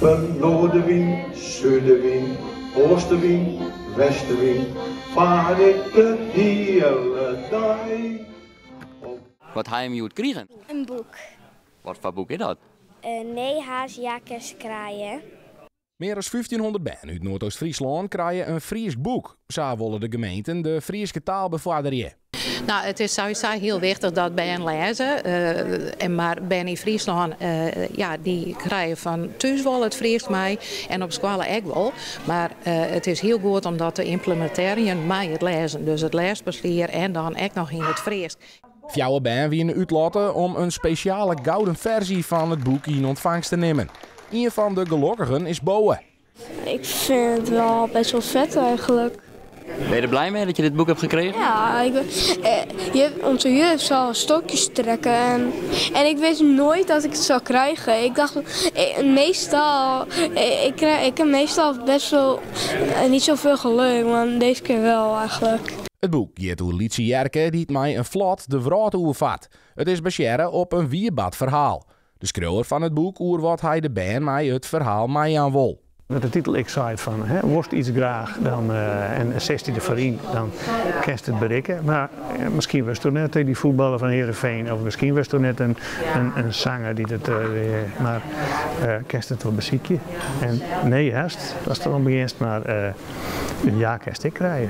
Noardewyn, sudewyn, oastewyn, westewyn, faar ik de hiele dei op. Wat ha jim hjoed krigen? In boek. Wat foar boek is dat? Nee haas jakkes krije. Mear as 1500 bern út Noardeast-Fryslân krije in Frysk boek. Sa wolle de gemeenten de Fryske taal befoarderje. Nou, it is sowieso hiel wichtich dat bern lêze. En mar bern yn Fryslân, ja, dy krije fan thús wol it Frysk mei en op skoalle ek wol. Mar it is hiel goed om dat te ymplementearjen mei it lêzen. Dus it lêsplezier en dan ek noch yn it Frysk. Fjouwer bern wiene útlotte om in spesjale gouden ferzje fan it boek yn ûntfangst te nimmen. Ien fan de gelokkigen is Bowe. Ik vind het wel best wel vet eigenlijk. Ben je der blij mei dat je dit boek hebt gekregen? Ja, ik ben, onze juf zal stokjes trekken en ik wist nooit dat ik het zou krijgen. Ik dacht, meestal, ik, krijg, ik heb meestal best wel niet zoveel geluk, maar deze keer wel eigenlijk. It boek giet oer Lytse Jerke dy't mei in flot de wrâld oerfart. It is basearre op in wierbard ferhaal. De skriuwer fan it boek oer wat hy de bern mei it ferhaal meijaan wol. Wat de titel ek seit fan hè, wolst iets graach dan, en setst dy derfoar yn, dan kinst it berikke. Mar miskien wurdsto net dy fuotballer fan Heerenveen of miskien wurdsto net in sanger dy't it, mar kinst it wol besykje. En nee hast, ast deroan begjinst, mar in ja kinst ek krije.